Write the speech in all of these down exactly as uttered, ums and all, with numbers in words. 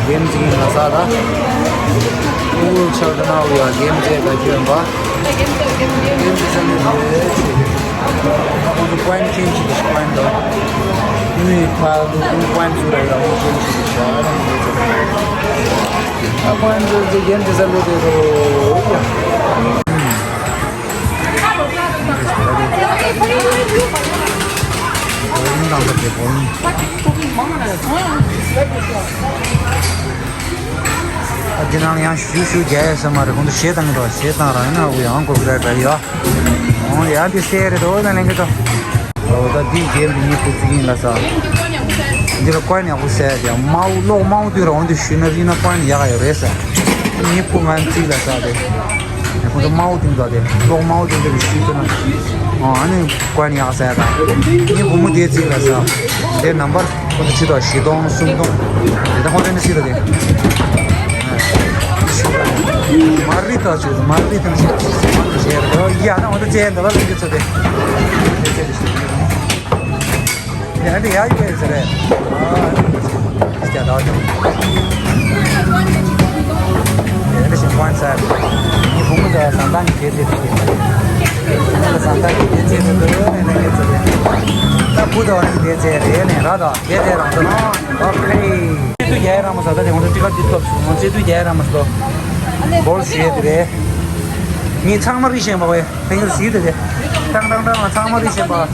གེམ་ཅིག་ཡིན་ལ་ས་ད། ཨུ་ཆག་ད་ན་ཨུ་ཡ་གེམ་ཅེ་ག་ཅི་ཡོད་པ། གེམ་ཅེ་ས་ནི་རེད་ཅེ། ཁོང་ཚོ་པོ་ཡིན་ཊི་ཅེན་ཇི་གི་པོ་ཡིན་ཊི་དང་། ནི་ཁ་ལུ་ཀུ་པོ་ཡིན་ཊི་ཟུ་རེད་ལ་ཨུ་ཅེན་ཇི་གི་ཤ་ར་མི་ཚོ། ཨ་པོ་ཡིན་ཊི་ཟུ་གེམ་ཅེ་ས་ལུ་དེ་རོ་ཡ། ཨ་འདི་ནང་ཡང་ཞུ་ཞུ་རྒྱག་ཡ་ས་མ་རེད། ཁོང་ཚོ་གཞས་བཏང་གི་འདུག་གཞས་བཏང་རང་ཡིན་ན་འུ་ཡང་གོ་གི་ར་འདྲ་ཡོད། འོང་ཡ་འདི་སེ་རེད་དོ་ན་ལེན་གི་དོ། ད་འདི་རྒྱན་འདི་ཉིད་ཁུ་ཚིག་ཡིན་ལ་ས། འདི་ལ་ཀོན་ཡག་པོ་ཟེར་ཡ་དེ་མའོ་གློག་མའོ་དུས་ར་འོང་དུས་ཞུས་ན་རིན་ན་ཀོན་ཡག་ཡོད་རེད་ས། ཉིད་ཁུ་ང་ཚིག་ལ་ས་དེ། ཁོང་ཚོ་མའོ་ཏིང་དོ་དེ་གློག་མའོ་ཏིང་དེ་ཞུས་ཏེ་ན། ཨ་ནི་ཀོན་ཡག་ཟེར་ཡ་ད། ཉིད་བུ་མོ་དེ་ཚིག་ལ་ས། དེ་ནམ་བར། ཁོ་ཚོ་ཕྱི་ཐོག་བཞི་སྟོང་གསུམ་སྟོང་། དེ་ད་ཁོ་རེ་ནི་སྲིད་ལ་དེ། མར་རི་ཐག་ཆོད་མར་རི་ཐང་ཆད་ཡ་ད་འོ་ད་ཅན་ད་ལ་ལེན་གི་ཚོ་དེ། ཡ་འདི་ཡ་ཡོད་ཟེར་རེད། ཨ་ཡ་ད་ཡ་འདི་ཞིག་ཀོན་ས་ཡ། ཉི་བུ་མོ་ད་ཟང་ཐང་གི་དེ་དེ་དེ། ཟང་ཐང་གི་དེ་ཅན་ད་འོ་ད་ལེན་གི་ཚོ་དེ། ད་བུ་ད་འོ་ད་དེ་ཅན་རེད་ནས་ར་ད། དེ་དེ་རང་ཚོ་ནོ། ཨོ་ཁེ། ཚེ་དུས་རྒྱལ་ར་མ་ས་ད་དེ་ང་ཚོ་ཊི་ཀ་ཊི་ཐོབ་སོང་། ཚེ་དུས་རྒྱལ་ར་མ་ས་ད། སྒོར་ཞེ་དེ་རེད། ངས་ཚང་མ་རིག་ཤེས་པ་བས་ཕན་ཡོད་ཟིག་དེ་རེད། ཏང་ཏང་ཏང་ང་ཚང་མ་རིག་ཤེས་པ། ད་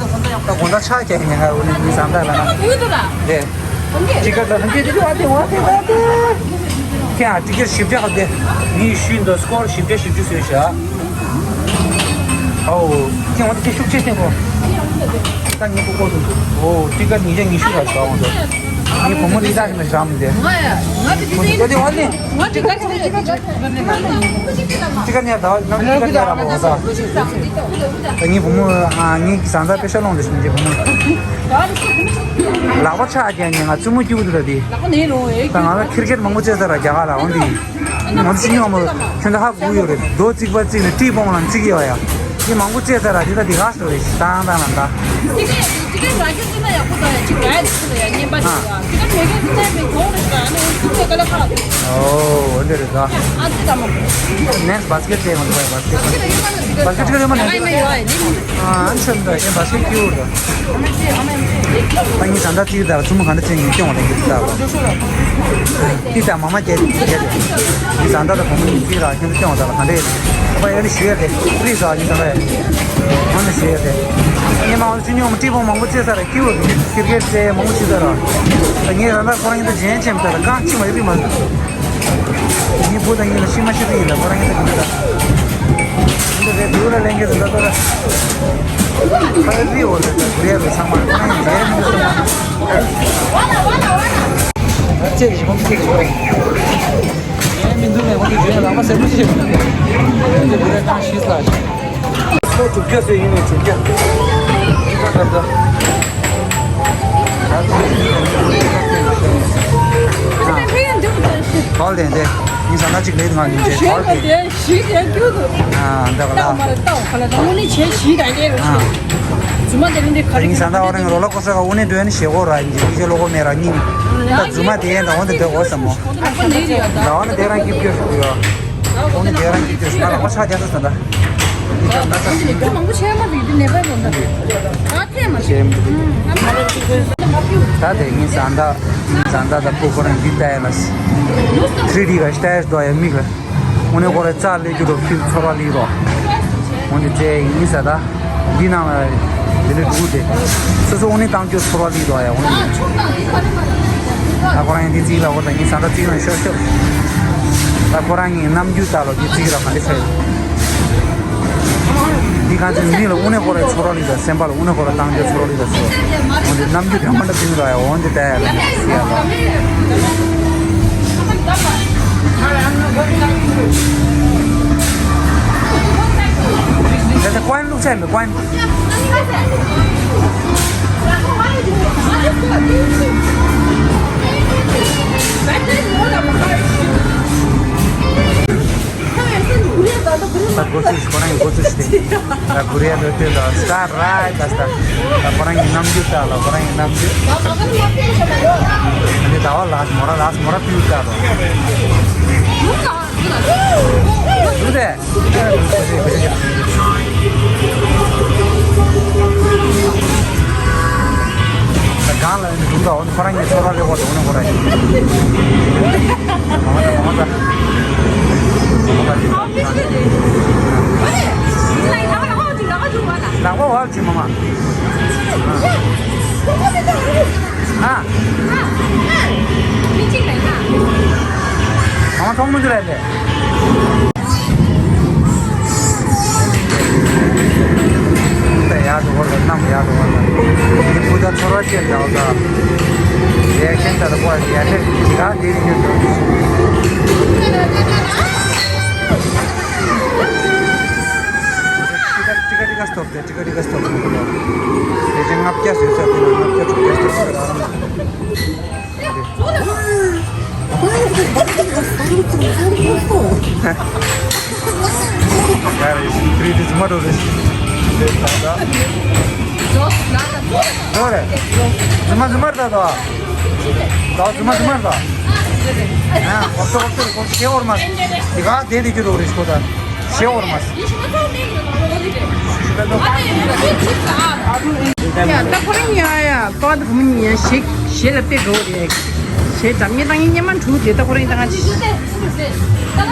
དགོང་དག་ཆ་ཁྱེར་ཉན་ག་འོ་ནི་ངས་བསམ་ད་ལ་ན། དེ། ཊི་ཀ་ཊི་ལ་ཐམས་ཅད་དེ་དུས་ཨ་དེ་འོ་དེ་ད་དེ། ཁྱེད་ཨ་ཊི་ཀ་ཊི་བཞི་བརྒྱ་ཧ་དེ། ངས་ཤུལ་འདི་སྐོར་བཞི་བརྒྱ་བཞི་བཅུ་བཟོས་བཞག་ཨོ། ཁྱེད་འོ་དེ་ཤུགས་ཆེ་ཆེ་གོ། ད་ངས་ཀོ་ཀོ་དུ། ཨོ་ཊི་ཀ་ཊི་ཉིས་བརྒྱ་ཉི་ཤུ་ལ་བཞག་འོང་དོ། ངའི་བུ་མོ་ལི་ཏ་ཡིན་ན་བཞག་མི་དེ། ཁོ་དེ་འོ་དེ། ཊི་ཀ་ཊི་ཉར་ད་ནམ་ཊི་ཀ་ཊི་ཉར་ར་མོ་ད། ད་ངའི་བུ་མོ་ཨ་ངའི་བཟའ་ཟླ་དཔེ་ཤ་ལོང་དེ་ཞིག་ངའི་བུ་མོ། ལག་པ་ཆག་རྒྱག་ནས་ང་བཙུན་མོ་སྐྱིད་པོ་འདུག་ད་དེ། ད་ང་ལ་ཁིར་ཀེད་མང་པོ་རྩེ་ས་ར་རྒྱ་གར་ལ་འོང་དེ། ང་ཚོ་སྤྱི་ཡོངས་མོ་ཁྱོད་ཚོ་ཧ་གོ་ཡོད་རེད། རྡོ་རྩིག་པ་རྩིག་ནས་ཏི་སྤོང་ལ་རྩིག་ཡོད་ཡ། དེ་མང་པོ་རྩེ་ས་ར་དེ་ད་དེ་ག་སོ་རེད་ཞིག་ཏང་ཏང་ལ་ད། དེ་གས་དེ་གས་ར་ཁྱོད་ཚོ་ན་ཡག་པོ་ད་ཡ་ཅིག་ར་ཡ་དེ་ཚོ་ལ་ཡ་ཉན་པ་ཞིག་ཡ། དེ་ག་མེད་མཁན་ཚོ་ན་མེད་གོང་རེད་ཤག་ཨ་ནི་འོ་ཚོ་ཚོ་ག་ལ་ཁག་རེད། ཨོ་འོ་འདི་རེད་ད། ཨ་ཙི་ད་མ། ནེགསི་བྷ་སི་ཀེ་ཊི་རྩེ་མ་འདུག་བྷ་སི་ཀེ་ཊི་བྷ་སི་ཀེ་ཊི་ཡོད་མ་ནས། ཨ་ཨ་ཆོད་འདུག་ཨེ་བྷ་སི་ཀེ་ཊི་ཀྱི་འུར་འདུག་ད་ངས་ད་ལྟ་ཅིག་ད་བཙུན་མོ་ག་འདྲ་བྱས་ངས་སྐྱོང་བ་དང་གི་ད་ལ། ཏི་ད་མ་མ་སྐྱེ་སྐྱེ་ཏི་ད་ད་ད་བུ་མོ་ནི་ཅིག་ར་ཁྱོད་ཚོ་སྐྱོང་བ་ད་ལ་ག་འདྲ་ཡིན། ཨ་ཕ་ཡ་ནི་ཞུ་ཡ་དེ་པི་ལི་སི་ཨ་ནི་ད་ལ་ཡ་ཨ་ནི་ཞུ་ཡ་དེ། ངས་མ་འོ་ཅི་ཉོ་མ་ཀྲི་པོ་མང་པོ་བྱས་ས་ར་ཀི་བོ་ཀིར་ཀེཊ་བྱས་མང་པོ་བྱས་ས་ར། ད་ངས་ད་ལྟ་ཁོ་རང་ཡིན་ད་ཇེན་ཅེམ་ད་ལ་གང་ཅི་མ་ཡོད་པི་མ། ངའི་བུ་དང་ངའི་ལ་ཤི་མ་ཤི་དུ་ཡིན་ལ་ཁོ་རང་ངའི་ལ་གི་ད། འདི་རེད་འདུག་ལ་ལེན་གི་རེད་ད་ལྟ་ད། ཁ་རི་འོ་རེད་ད་གུ་རེ་རེད་ཚང་མ་ཁོ་རང་ཡིན་རེད་མི་འདུག་ད། ཅེས་ཞིག་ཁོང་ཅེས་ཞིག་ཁོང་། ངའི་མི་འདུག་ནས་ཁོང་གི་ཇུས་ལ་ལག་པ་ཟེར་མི་ཤེས། ཁོང་གི་གུ་རེ་ཁང་ཤི་ས་ཞིག་ཁོ་དྲུག་བརྒྱ་ཚོད་ཡིན་ནས་དྲུག་བརྒྱ། ད་ད་ད། ཧོལ་དེ་འདི། ངའི་བཟའ་ཟླ་གཅིག་ལས་ང་ཉིན་བྱས་ཧོལ་དེ། ཞིག་ཡང་རྒྱུ་དུ། ཨ་འདི་ག་ལ། ལྟ་མ་རེད་ལྟ་ག་ལ་དང་མོ་ནི་བྱས་ཞིག་དང་ཡས་རེད། རྫུན་མ་དེ་རིང་འདི་ག་རེ། ངའི་བཟའ་ཟླ་ཨོ་རང་རོ་ལ་ཀོ་ས་ག་འུ་ནི་འདོན་ནི་ཞེ་གོ་ར་ཡིན་གྱི་ངའི་ལོ་གོ་མེ་ར་ཉིན། ད་རྫུན་མ་དེ་ཡན་དང་འོ་འདི་འདོད་གོ་ས་མོ། ལ་འོ་ནི་དེ་རང་སྐྱིད་སྐྱོ་ཞིག་ཡོད། འོ་ནི་དེ་རང་སྐྱིད་སྐྱོ་ཞིག་ང་ལ་ཁོ་ཆ་རྒྱ་ས་ས་ད། ད་དེ་ངའི་བཟའ་ཟླ། ངའི་བཟའ་ཟླ་དང་ཕྲུ་གུ་རང་འདི་ལྟ་ཡ་ལ། ཐི་རི་ཌི་ག་ཞིག་ལྟ་ཡ་ཞིག་འདུག་ཡ་མིག་ལ། འོ་ནི་ཁོ་ར་རྩ་ལས་རྒྱུ་རོ་ཕིལ་ཚོར་བ་ལི་རོ། འོ་འདི་ཙེ་ངའི་བཟའ་ཟླ། འདི་ནང་ལ་དེ་ནི་འདུག་སྟེ། སོ་སོ་འོ་ནི་བཏང་རྒྱུ་ཚོར་བ་ལི་རོ་ཡ་འོ་ནི། ད་ཁོ་རང་ཡང་འདི་རྩིས་ལ་འོ་ད་ངའི་བཟའ་ཟླ་རྩིས་ལ་ཤོར་ཤོར། ད་ཁོ་རང་ངའི་རྣམ་འགྱུར་ལྟ་ལོ་འདི་རྩིས་ལ་ག་འདྲ་ཆགས་ཡོད། འདི་གང་ཚེ་མི་ལ་དངོས་གནས་ཁོ་རའི་ཚོར་བ་ལི་ད་སེམས་པ་ལ་དངོས་གནས་ཁོ་ར་བཏང་རྒྱུ་ཚོར་བ་ལི་ད་ཚོ། འོ་འདི་རྣམ་འགྱུར་དེ་མ་འདྲ་ཚིག་ར་ཡ་འོ་འདི་ལྟ་ཡ་ལ་སི་ཡ་ལ། ད་ད་ཀོན་ལུག་ཆ་མི་ཀོན། ད་འགོ་ཚུགས་ཤིག་ཁོ་རང་གི་འགོ་ཚུགས་ཤིག་དེ། ད་གུ་རེ་ཡ་ལོ་དེ་ལ་སྟ་ར་ད་སྟ། ད་ཁོ་རང་གི་རྣམ་འགྱུར་ད་ལ་ཁོ་རང་གི་རྣམ་འགྱུར། ཨ་ནི་ད་བ་ལ་མོ་ར་ལ་མོ་ར་ཕིའུ་ད་ལོ། ལུ་དེ། གང་ལ་ཡིན་འདུག་ད་འོ་ནི་ཁོ་རང་གི་ཚོར་བ་རེ་བ་འདུག་ནི་ཁོ་རང་གི། མ་མ་ད་མ་མ་ད། ལག་པ་བབ་ཅིག་མ་མ། ཨ། མ་མ་མཐོང་མི་འདུག་ལས་ལས། ད་ཡག་ཏུ་བོར་ལ་གནམ་ཡག་ཏུ་བོར་ལ། ཁྱེད་བུ་ད་ཚོར་བ་ཅན་འདྲ་བ་ད། ཡ་ཁྱེད་ད་ལ་པོ་ཡ་ཁྱེད་ཇི་ག་དེ་རིང་ཁྱེད་ཚོ། ཏི་ཀ་ཏི་ཀ་སྟོབ་སྟེ་ཏི་ཀ་ཏི་ཀ་སྟོབ་སྟེ་མ་ཁོ་ལ། དེ་ཅན་ལྔ་བརྒྱ་ཟེར་ས་དེ་ན་ལྔ་བརྒྱ་དྲུག་བརྒྱ་ཟེར་ས་ར་རམ། ཡ་རེད། ཁྲིད་དེ་རྫུན་མ་འགྲོ་རེད། འདི་ད་ད། འགྲོ་རེད། རྫུན་མ་རྫུན་མ་རེད་ད་ད། ད་རྫུན་མ་རྫུན་མ་རེད་ད། ཨ་འོབ་ཏོ་འོབ་ཏོ་རེད། ཁོ་ཤེས་འོར་མ། དེ་ག་དེ་དེ་རྒྱུ་རོགས་རེད་ཁོ་ད། ཤེས་འོར་མ། ཡ་ད་ཁོ་རང་ཡ་ཡ་ཏོ་ད་བུ་མོ་གཉིས་ཡ་ཞིག་ཞེ་ལ་དཔེ་དགའ་བོ་རེད། ཞེ་འགྲམ་ཉེ་བཏང་ཡིན་སྙེ་མ་འཁྲུག་དེ་ད་ཁོ་རང་ཡིན་ད་ང་ཅི། ད་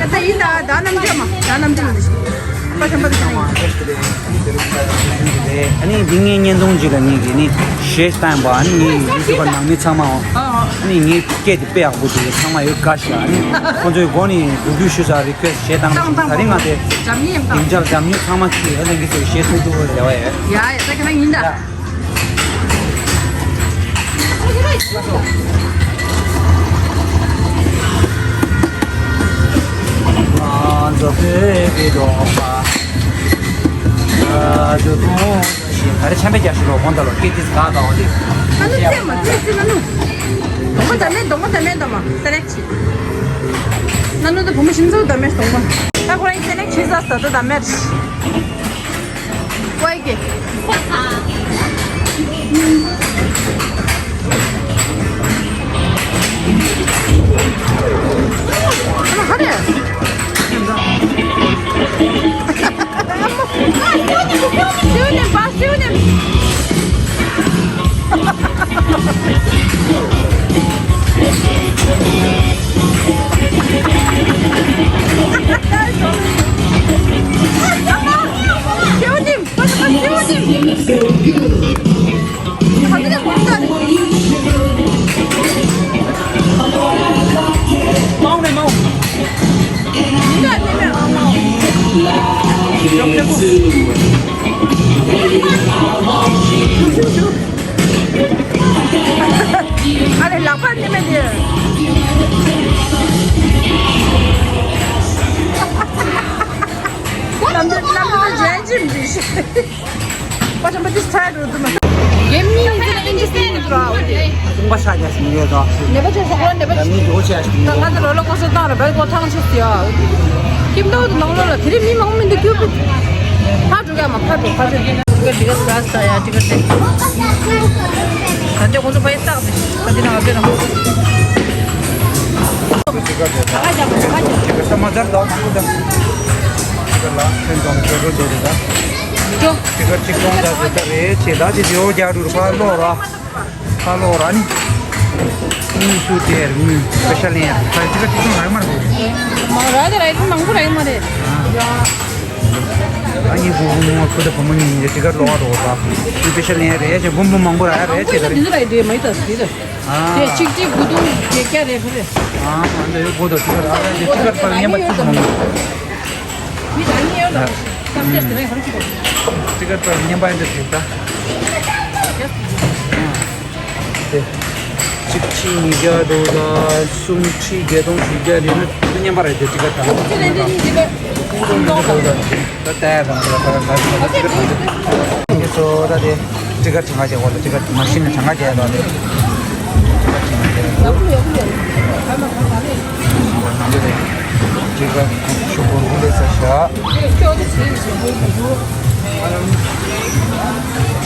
ད་ཡིན་ད་ད་རྣམ་འགྱུར་མ་ད་རྣམ་འགྱུར་མ་དེ་ཞིག་པ་ཆམ་པ་དེ་ཆམ། ཨ་ནི་འདི་ངའི་བརྙན་ཐུང་ཅིག་ལ་ངས་ཀྱི་ནི་ཞེ་སྟངས་པ་ཨ་ནི་ངའི་ཡུ་ཊུབ་པར་ནང་མི་ཚང་མ་ཨ་ནི་ངའི་སྐད་དེ་དཔེ་ཡག་པོ་འདུག་ཚང་མ་ཡོད་དགའ་ཤག་ཨ་ནི་ཁོ་ཚོའི་སྒོ་ནས་འགྲོ་རྒྱུ་ཞུ་ས་རི་ཁོ་ཨེ་སི་ཊི་བྱས་བཏང་ད་རིང་ང་དེ་འགྲམ་ཉེ་ཡང་བཏང་། ཡིན་ཅག་འགྲམ་ཉེ་ཚང་མ་ཁྱི་ཨ་ནི་ངའི་ཚོ་ཞེ་ཐུག་ཐུག་རེ་བ་ཡ། ཡ་ཡ་ད་ཁྱེད་རང་ཡིན་ད། ཡ། ང་ཚོ་བོད་ཀྱི་འབྲོག་པ། ང་ཚོ་ཐུང་ཞིང་ག་རེ་ཆམ་པའི་རྒྱ་ཤུ་ལོ་གོང་དུ་ལོ་སྐད་དིས་ག་དང་འོ་དེ། ཨ་ནུ་ཚེ་མ་ཚེ་ཚེ་ན་ནུ། གདོང་པ་ད་མེད་གདོང་པ་ད་མེད་ད་མ་ས་རེག་ཆི། ན་ནུ་ད་བུ་མོ་ཤིང་ཚོ་ད་མེད་གདོང་པ། ད་ཁོ་རང་ས་རེག་ཆི་ས་ས་ད་ད་མེད། ཀོའི་གེ། ཨ་ཧ་རེ། ཤིའུ་ནེམ་པ་ཤིའུ་ནེམ། ཤིའུ་ནེམ། ཨ་ལེ་ལག་པ་ནི་མེད་དེ། ལམ་དུ་ལམ་དུ་ཇན་ཇིམ་འདི་ཤི། པ་ཆམ་པ་ཏིས་ཐ་རུ་དུ་མ། ཡེ་མི་ཡིན་ཟེར་ཨིན་ཇི་སི་ཡིན་འགྲོ། ཁོང་པ་ཤ་རྒྱག་ཞིག་ཡོད་དོ། ནེ་པ་ཆོས་ས་ཁོ་ནེ་པ། ད་མི་འགྲོ་ཆ་ཞིག་ད་ང་ཚོ་ལོ་ལོ་ཀོ་སོ་བཏང་ར་བལ་ཀོ་ཐང་ཆེ་སི་ཡ། ཁྱིམ་ཐོག་ཏུ་ནང་ལོ་ལ་དེ་རིང་མི་མང་མི་འདུག་རྒྱུ་པི། ཕ་འགྲོ་ག་མ་ཕ་འགྲོ་ཕ་འགྲོ། ཏི་ཀ་ཏི་ཀ་སི་ཀ་སི་ད་ཡ་ཏི་ཀ་ཏི། ད་ལྟ་ཁོང་ཚོ་པའི་སྟག་ཏི་ད་ཏི་ན་ང་ཚོའི་ནང་། ཏི་ཀ་ཏི་ད་ད་ཡ་ཏི་ཀ་ཏི་ད་མ་ཛར་ད་མང་པོ་ད། ཏི་ཀ་ལ་ཕན་ཐོགས་ནས་འགྲོ་འགྲོ་འགྲོ་རེད་ད། འགྲོ། ཏི་ཀ་ཏི་གོང་ད་ཟེར་ད་རེད་ཆེ་ད་ཅི་ཇོ་རྒྱ་རུར་ཕ་ལོ་ར། ཧ་ལོ་ར་ནི། ཨུ་ཤུ་ཏེར་མི་སྤེ་ཤལ་ཡིན་ཡ། ད་ཅི་ག་ཅི་ཙམ་རག་མ་རེད། མ་ར་དེ་ར་ཡིན་མང་པོ་ར་ཡིན་མ་རེད། ཨ་ནི་བུ་བུ་མོ་ཁུ་ད་བུ་མོ་གཉིས་ཉིན་ཅི་ག་ལོ་རོ་ར། ཨུ་སྤེ་ཤལ་ཡིན་ཡ་རེད་ཅེ་བུམ་བུམ་མང་པོ་ར་ཡ་རེད་ཅེ་ད་རེད། འདི་ཚོ་ར་ཡི་འདྲེ་མ་ཡི་ད་སི་ད། ཨ། དེ་གཅིག་གཅིག་དགུ་དུང་བརྒྱད་བརྒྱ་རེད་ཕ་རེད། ཨ་ཨ་འདི་ཡོད་གོ་ད་ཅི་ག་ར་ར་ཅི་ག་པར་ཉན་པ་ཅི་ཙམ་མང་པོ། མི་ད་ཉིན་ཡོད་ལ། ཀམ་སེར་དེ་རིང་ཧང་ཅི་གོ། ཅི་ག་པར་ཉན་པ་ཡིན་ད་ཅི་ད། དེ། གཅིག་ཕྱིན་ཉིས་བརྒྱ་དྲུག་དང་གསུམ་ཁྲི་བརྒྱད་སྟོང་བཞི་བརྒྱ་རེད་ན་དེ་ཉན་པ་རེད་དེ་ཅི་ག་ད། ཅི་ལེན་དེ་ཉིས་བརྒྱ་སུམ་སྟོང་དང་། ད་ལྟ་ཡ་དང་ད་ད་ད་ད་ཅི་ག་ད། ངེད་ཚོ་ད་དེ་ཅི་ག་གྲངས་ཀ་བྱེད་དགོས་ལ་ཅི་ག་མ་ཤི་ན་གྲངས་ཀ་བྱེད་ཡ་དང་དེ། ཅི་ག་གྲངས་ཀ་བྱེད་ཡ་དང་། ནང་དུ་དེ། ཅི་ག་ཆུ་བོར་བུ་ལས་ས་ཤ།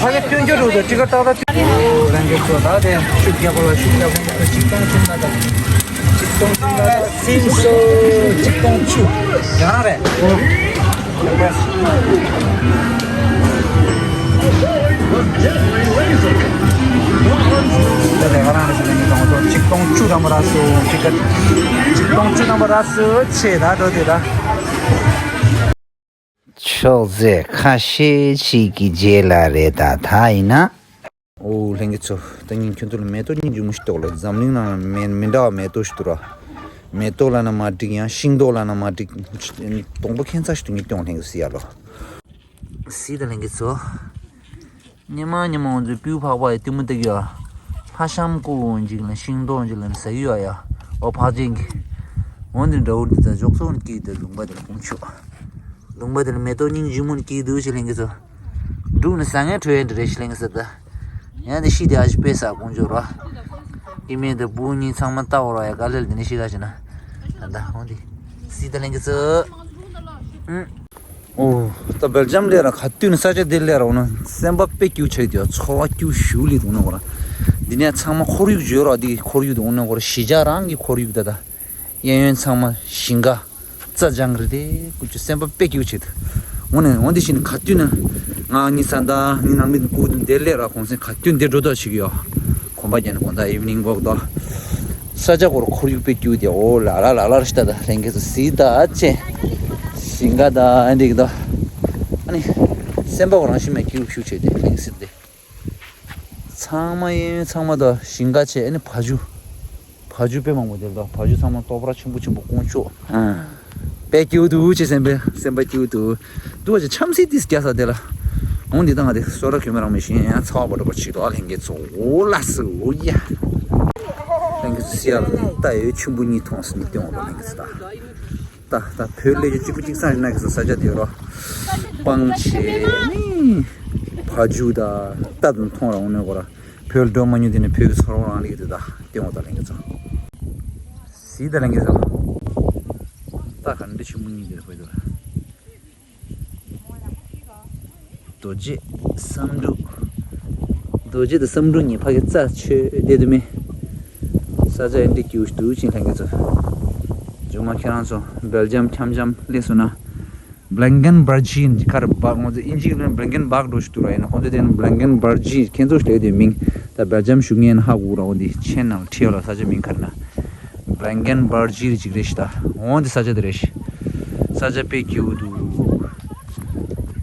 ཕ་གི་སྟོན་རྒྱུ་རུ་དང་ཅི་ག་ཏག་ཏག་སྟོན། ལན་གྱི་ཚོ་ད་དེ་ཤུགས་རྒྱག་པ་ལ་ཤུགས་རྒྱག་པ་ཅིག་སྟོང་ཆུ་ན་ད། ཅིག་སྟོང་ཆུ་ན་ད་སིམ་སོ་ཅིག་སྟོང་ཆུ། ཡང་རེད། ཆིག་སྟོང་བཅུ་ཐམ་པ་རག་སོང་། ཆིག་སྟོང་བཅུ་ཐམ་པ་རག་སོང་། ཆིག་སྟོང་བཅུ་ཐམ་པ་རག་སོང་། ཆེ་ད་འགྲོ་དེ་ད། ཅོག་ཙེ་ཁ་ཤས་ཅིག་གི་རྗེས་ལ་རེད་ད། ད་ཡིན་ན། ཨོ་ལྷན་རྒྱས་ཚོ། ད་ངས་ཁྱོད་ཚོ་ལ་མེ་ཏོག་སྙིང་རྗེ་མོ་ཞིག་འདུག་ལ། འཛམ་གླིང་ནང་མི་མི་འདྲ་བ་མེ་ཏོག་ཞིག་འདུག་ར། མེ་ཏོག་ལབ་ན་མ་འགྲིག་ཡང་ཤིང་ཏོག་ལབ་ན་མ་འགྲིག་སྡོང་པོ་ཁྱད་མཚར་ཞིག་འདུག་ངས་སྟོན་ལྷན་རྒྱས་ཟེར་ཡ་ལོ། གཟིགས་དང་ལྷན་རྒྱས་ཚོ། ཉི་མ་ཉི་མ་འོང་ཚེ་སྤུས་འཕགས་པ་ཡི་གཏི་མུག་སྟེར་གྱི་ཡོད། ལྷ་ཤམ་སྐུ་འོང་ཅིག་ལ་ཤིང་སྡོང་ཅིག་ལ་ཟ་གི་ཡོད་ཡ། འོ་འཕགས་ཅན་གྱི། འོ་འདི་འདྲ་བོ་འདི་ད་འཇོག་སོང་སྐྱིད་དེ་ལུང་པ་དེ་ལ་ཁོང་ཆུ། ལུང་པ་དེ་ལ་མེ་ཏོག་སྙིང་རྗེ་མོ་ནི་སྐྱིད་འདུག་ཅེས་ལྷན་རྒྱས་ཚོ། འབྲུག་ནི་ཟ་ངན་ཁྲོད་ཡན་འདྲ་རེ་ཞིག་ལྷན་རྒྱས་ཚོ་ད། ཡང་འདི་ཤི་དེ་ཨ་ཞི་དཔེ་ས་ཀོང་ཇོ་ར། ཨི་མེ་དེ་བུ་གཉིས་ཚང་མ་ལྟ་བར་བ་ཡ་ག་ལེར་འདི་ནི་ཤི་ག་ཞིག་ན། ད་ད་འོ་འདི། གཟིགས་དང་ལྷན་རྒྱས་ཚོ། ཨུ། ཨོ། ད་སྦེལ་ཇམ་ལས་ར་ག་དུས་ནས་ས་ཆ་འདི་ལས་ར་འོ་ན་སེམས་པ་དཔེ་སྐྱིད་ཆགས་དུས་ཚོར་བ་སྐྱིད་ཞུ་ལི་འདུག་ན་འོ་ར། འདི་ནས་ཚང་མ་ཁོར་ཡུག་བརྗོད་རོགས། འདི་ཁོར་ཡུག་འདུག་འོ་ན་འོ་ར་གཞིས་ཆགས་རང་གི་ཁོར་ཡུག་ད་ད། གཡས་གཡོན་ཚང་མ་ཞིང་ཁ་རྩྭ་ལྗང་རེད་དེ་ཀུ་ཅོ་སེམས་པ་དཔེ་སྐྱིད་ཆགས་དུས། འོ་ནས་འོ་འདི་བཞིན་ག་དུས་ན་ང་ངི་ས་ད་ངི་ནང་མི་ཀུ་འདི་ལས་ར་གོང་སེང་ག་དུས་འདི་འགྲོ་ད་ཞིག་ཡོད། གོམ་པ་རྒྱག་ནས་དགོང་དག་evening walk་དང་། ས་ཆ་སྐོར་ཁོར་ཡུག་དཔེ་སྐྱིད་དེ་འོ་ལ་ལ་ལ་ལ་ཤི་ད་ད་ལྷན་རྒྱས་ཚོ་གཟིགས་ད་ཅེ། ཞིང་ཁ་ད་ཨ་འདྲིག་ད། ཨ་ནི། སེམས་པ་གོ་རང་ཤི་མེད་སྐྱིད་ཤུགས་ཆེ་དེ་ལྷན་རྒྱས་ཚོ་དེ། ཚང་མ་གཡས་གཡོན་ཚང་མ་ད་ཞིང་ཁ་ཆེ་ཨ་ནི་བ་ཕྱུགས། བ་ཕྱུགས་དཔེ་མང་པོ་དེ་ད་བ་ཕྱུགས་ཚང་མ་ལྟོ་ཕྲག་ཆེན་པོ་ཆེན་པོ་ཀོང་ཅོ། དཔེ་སྐྱིད་འདུག་ཅེས་སེམས་པའི་སེམས་པ་སྐྱིད་འདུག་འདུག་བ་ཅེ་འཆམ་སིད་ཏིས་རྒྱ་ས་དེ་ལ། འོང་འདི་དང་ང་དེ་སོ་ར་གོས་མེ་རང་མེ་བཞིན་ཡང་ཚ་བ་བ་འགྲོ་བ་ཆིག་ཏོ་ཨ་ལྷན་རྒྱས་ཚོ་འོ་ལ་སི་འོ་ཡ། ལྷན་རྒྱས་ཚོ་སི་ཡ་ལ་ད་ཡོད་ཆུན་པོ་གཉིས་མཐོང་སི་ནི་སྟོན་འོ་ལ་ལྷན་རྒྱས་ཚོ་ད། ད་ད་བོད་ལས་ཀྱི་གཅིག་པུ་གཅིག་སང་ཡིན་ན་གི་སོ་ས་ཆ་དེ་རོ། སྤང་ཆེ་ནི། བ་ཕྱུགས་ད་ད་དུང་མཐོང་ར་འོང་ནས་གོ་ར། བོད་འགྲོ་མ་མྱོང་དེ་ནི་བོད་ཀྱི་ཚོར་བ་རང་ལས་དེ་ད་སྟོན་འོ་ད་ལྷན་རྒྱས་ཚོ། སི་ད་ལྷན་རྒྱས་ཚོ། ད་ག་འདྲ་ཆུན་པོ་གཉིས་དེ་ར་བོད་དུ་ར། རྡོ་རྗེ་བསམ་འགྲུབ། རྡོ་རྗེ་དང་བསམ་འགྲུབ་གཉིས་ཕ་གི་རྩ་ཆོད་བསྡད་དུ་མེད། ས་ཆ་ཨེ་འདྲ་སྐྱིད་འདུག་ཅིང་ལྷན་རྒྱས་ཚོ། མཇུག་མ་ཁྱེད་རང་ཚོ་སྦེལ་ཇམ་འཆམ་འཆམ་སླེབས་སོང་ན། Blankenberge་ཁར་བག་ང་ཚོ་ཨིན་ཇིའི་ལན་Blankenberg་འགྲོ་ཞིག་འདུག་ར་ཡིན་ན་ཁོང་ཚོ་དེ་ནི་Blankenberge་ཁྱེད་ཚོ་ལས་དེ་མིང་ད་སྦེལ་ཇམ་ཞུ་ངན་ཧ་གོ་ར་འོ་འདི་ཆེན་ནང་ཁྲིད་ཡོད་ལ་ས་ཆ་མིང་ཁར་ན། Blankenberge་རེ་ཅིག་རེད་ཤི་ད་འོ་འདི་ས་ཆ་དེ་རེད་ཤི། ས་ཆ་དཔེ་སྐྱིད་འདུག་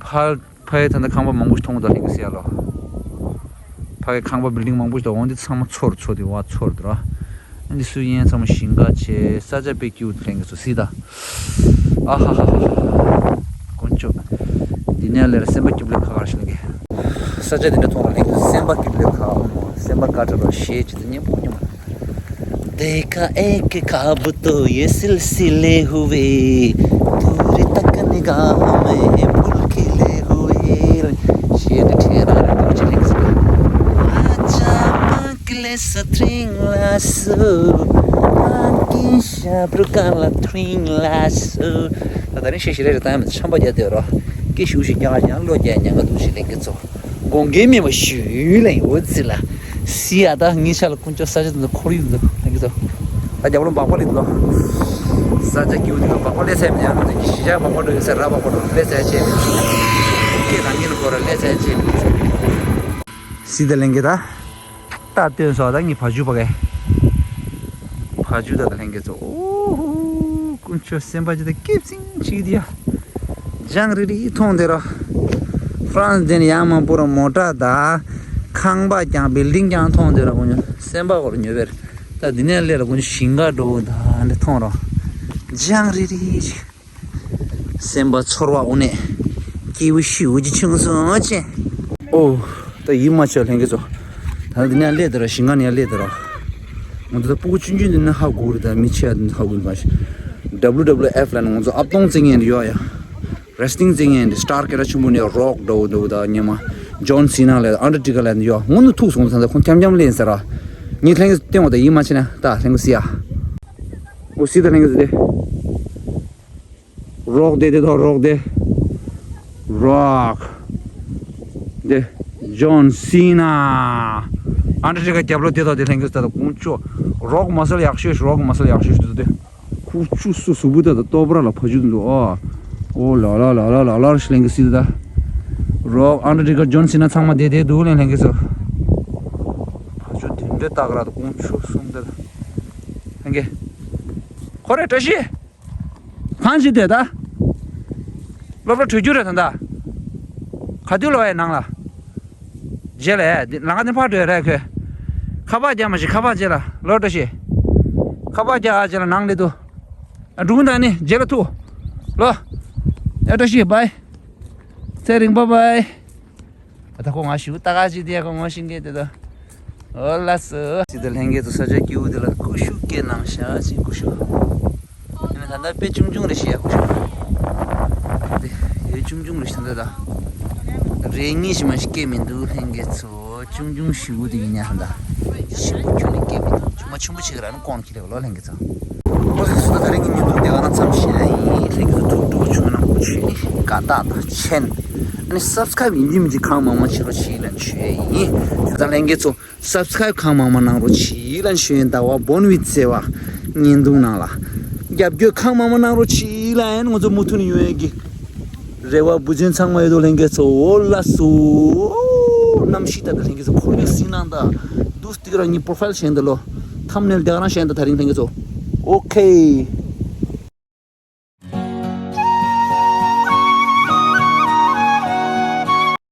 ཕར་ཕ་ཡི་ད་ལྟ་ཁང་པ་མང་པོ་ཞིག་མཐོང་གི་འདུག་ལྷན་རྒྱས་ཟེར་ཡ་ལོ། ཕ་གི་ཁང་པ་building་མང་པོ་ཞིག་འདུག་འོ་འདི་ཚང་མ་ཚོར་ཚོར་དེ་བ་ཚོར་དེ་ར། ཨ་འདི་སུ་ཡན་ཚང་མ་ཞིང་ཁ་ཆེ་ས་ཆ་དཔེ་སྐྱིད་འདུག་ལྷན་རྒྱས་ཚོ་སི་ད། ཨ་ཧ་ཧ་ཧ་ཧ། དཀོན་མཆོག་འདི་ནས་ལེར་སེམས་པ་སྐྱིད་པོ་ལས་ཁ་ཁར་ཞིག་ལེན་གི། ས་ཆ་འདི་འདྲ་མཐོང་ར་ལྷན་རྒྱས་ཚོ་སེམས་པ་སྐྱིད་པོ་ལས་ཁ་ཁར་མོ་སེམས་པ་དགའ་དྲགས་ར་ཞེས་ཅི་ད་སྙན་པོ་སྙན་པོ། देखा एक ख्वाब तो ये सिलसिले हुए, दूर तक निगाह में पुल खिले हुए। ཞེས་ནི་ཁྲེལ་རང་རེད་འདུག་ཅི་ལེགས་སོ། ཨ་ཅག་པང་ཀི་ལེ་ས་ཐིང་ལ་སུ། ཨ་ཀི་ཤ་པྲུ་ཀ་ལ་ཐིང་ལ་སུ། ད་ད་རིང་ཤེས་ཤེས་རེ་རེ་ད་ཡང་ཆམ་པ་རྒྱག་དེ་རོ། ཀི་ཤུ་ཤི་རྒྱག་ཡང་ལོ་རྒྱག་ཉང་ག་འདུག་ཅི་ལེགས་སོ། དགོངས་འགལ་མེད་པ་ཞུས་ལ་ཡོད་ཚི་ལ། སི་ཡ་ད་ངི་ཤ་ལ་ཀུན་སྤྱོད་ས་ཆ་དེ་ཚོ་ཁོར་ཡུག་འདུག་ལྷན་རྒྱས་ཚོ། ད་རྒྱབ་ལོ་སྦག་སྦག་ལི་འདུག་ལོ། ས་ཆ་སྐྱིད་འདུག་སྦག་སྦག་ལས་ཚད་མེད་ཡང་ན་གཞིས་ཆགས་སྦག་སྦག་འགྲོ་ཡོད་ས་ར་སྦག་སྦག་འགྲོ་ལས་ཚད་ཆེ་མེད། སྐད་དང་ཉིན་ལ་སྐོར་ལས་ཚད་ཆེ་མེད། སི་ད་ལྷན་རྒྱས་ད། ད་སྟོན་སོ་ད་ངི་བ་ཕྱུགས་པ་གས། བ་ཕྱུགས་ད་ད་ལྷན་རྒྱས་ཚོ། ཨོ་ཧུ། ཀུན་སྤྱོད་སེམས་པ་ཅི་ད་སྐྱིད་ཅིང་ཅིག་དེ་ཡ། ལྗང་རི་རི་མཐོང་དེ་ར། ཧྥ་རན་སི་དེ་ནི་ཡང་མང་པོ་ར་མོ་ཊ་ད། ཁང་པ་ཀྱང་བིལ་ཌིང་ཀྱང་མཐོང་དེ་ར་ཀུན་སྤྱོད་སེམས་པ་སྐོར་ཉོ་བེར། ད་འདི་ནས་སླེབས་ར་ཀུན་སྤྱོད་ཞིང་ཁ་འགྲོ་ད་འདི་མཐོང་ར། ལྗང་རི་རི་ཅིག་སེམས་པ་ཚོར་བ་འོ་ནས། སྐྱེས་བུ་ཤི་འུ་ཅི་ཆུང་སོང་ཅེ། ཨོ། ད་ཡིད་མ་ཆེས་ལྷན་རྒྱས་ཚོ། ད་འདི་ནས་སླེབས་དེ་ར་ཞིང་ཁ་ནས་སླེབས་དེ་ར། ང་ཚོ་ད་སྤུ་གུ་ཆུང་ཆུང་འདི་ནས་ཧ་གོ་རེད་ད་མི་ཆེ་ཡ་འདི་ནས་ཧ་གོ་མ་ཤེས། W W F་ལ་ནི་ང་ཚོ་ཨབ་སྟོང་བརྩི་ངན་འདི་ཡོད་ཡ། Wrestling་བརྩི་ངན་འདི་སྟར་སྐད་ར་ཆེན་པོ་ནས་རོག་འདྲ་བོ་འདྲ་བོ་ད་ཉི་མ། ཇོན་སི་ན་ལ་ཨན་ཌར་ཊེ་ཀར་ལ་འདི་ཡོད་ང་ནི་ཐུག་སོང་ད་ཁོང་འཁྱམ་འཁྱམ་སླེབས་ཟེར་ར། ངས་ལྷན་རྒྱས་ཚོ་སྟོན་འོ་ད་ཡིད་མ་ཆེས་ན་ད་ལྷན་རྒྱས་སི་ཡ། ཨོ་སི་ད་ལྷན་རྒྱས་ཚོ་དེ། རོག་དེ་དེ་དང་རོག་དེ། རོག་དེ། ཇོན་སི་ན། ཨན་ཌྲེ་ཀ་རྒྱབ་ལོགས་དེ་དང་དེ་ལྷན་རྒྱས་ད་ལྟ་དཀོན་མཆོག་རོག་མ་སལ་ཡག་ཤོས་རོག་མ་སལ་ཡག་ཤོས་ཤིག་འདུག་སྟེ། ཁུ་ཆུ་སུ་སུ་བུ་ད་ད་ལྟོ་བར་ལ་ཕ་ཆུ་འདུག་ཨ། ཨོ་ལ་ལ་ལ་ལ་ལ་ལ་ཞིག་ལྷན་རྒྱས་སི་ད། རོག་ཨན་ཌྲེ་ཀ་ཇོན་སི་ན་ཚང་མ་དེ་དེ་འདུག་ལེ་ལྷན་རྒྱས་སོ། ཕ་ཆུ་དེ་འདྲ་སྟག་ར་ད་དཀོན་མཆོག་གསུམ་ད། ལྷན་རྒྱས། ཁོ་རེ་བཀྲ་ཤིས། གང་ཞིག་དེ་ད། སློབ་གྲྭ་གྲོལ་རྒྱུ་རེད་ད་ད། ག་དུས་ལོག་ཡ་ནང་ལ། རྗེས་ལ་ཡ་འདི་ལམ་ཁ་འདི་ཕར་འགྲོ་ཡ་རེད་ཁོས། ཁ་པར་རྒྱག་མ་ཤེས་ཁ་པར་རྗེས་ལ་ལོ་བཀྲ་ཤིས། ཁ་པར་རྒྱག་ཨ་རྗེས་ལ་ནང་སླེབས་དུ། ཨ་འགྲོ་གི་འདུག་ནི་རྗེས་ལ་ཐུག་ལོ། ཨ་བཀྲ་ཤིས་བྷའི། ཚེ་རིང་བྷའི་བྷའི། ད་ཁོ་ང་ཞུ་ལྟ་ག་ཅིག་དེ་ཁོ་ངོ་ཤེས་མཁན་དེ་ད། ཨོ་ལ་སོ། ཅི་ད་ལྷན་རྒྱས་ཚོ་ས་ཆ་སྐྱིད་པོ་དེ་ལ་ཀུ་ཤུ་སྐྱེལ་གནང་ཤག་ཅིག་ཀུ་ཤུ། ཨ་ནི་ད་ལྟ་དཔེ་ཆུང་ཆུང་རེ་བཞེས་ཡ་ཀུ་ཤུ། དེ་ཡོད་ཆུང་ཆུང་རེ་བཞེས་ད་ད། རེ་གཉིས་ཤི་མ་ཞིག་སྐྱེལ་མི་འདུག་ལྷན་རྒྱས་ཚོ་ཆུང་ཆུང་ཞུ་དེ་ཡིན་ཡ་ད། ཞིམ་པོ་ཁྱོད་ནི་སྐྱེལ་མི་འདུག་ཆུང་མ་ཆུང་པོ་ཆེ་གི་ར་ནི་ཀོང་ཁྱེར་ལོ་ལྷན་རྒྱས་ཚོ། ཨོ་ཟེར་སུ་ད་ད་རིང་གི་ཉིན་ཐོ་དེ་ག་རང་མཚམས་བཞག་ཡིན། ལྷན་རྒྱས་ཚོ་ཐུགས་སྤྲོ་བྱུང་ན་ཁོ་ཆུ་ནི་དགའ་རྟགས་དང་མཆན། ཨ་ནི་སབ་སི་ཀ་རབ་ཡིན་གཅིག་མིན་གཅིག་གང་མང་མང་བྱེད་རོགས་བྱེད་ལབ་ཞུ་ཡ་ཡིན། དེ་ད་ལྷན་རྒྱས་ཚོ་སབ་སི་ཀ་རབ་གང་མང་མང་གནང་རོགས་བྱེད་ལབ་ཞུ་ཡིན། ཟླ་བ་བོན་བི་བརྩེ་བ་བརྙན་ཐུང་ནང་ལ་རྒྱབ་སྐྱོར་གང་མང་མང་གནང་རོགས་བྱེད་ལབ་ཡིན། ང་ཚོ་མུ་མཐུད་ནས་ཡོང་ཡ་གི་རེ་བ་འབུལ་མཚན་ཚང་མ་ཡོད་དོ་ལྷན་རྒྱས་ཚོ། ཨོ་ལ་སུ། གནམ་གཤིས་ད་ད་ལྷན་རྒྱས་ཚོ་ཁོར་ཡུག་སྲིད་ནང་ད་འདུག་སྟེ་རང་ཉིད་པོ་རོ་ཕའིལ་བྱས་འདི་ལོ། ཐམ་ནེལ་དེ་ག་རང་བྱས་འདི་ད་རིང་ལྷན་རྒྱས་ཚོ། ཨོ་ཁེ།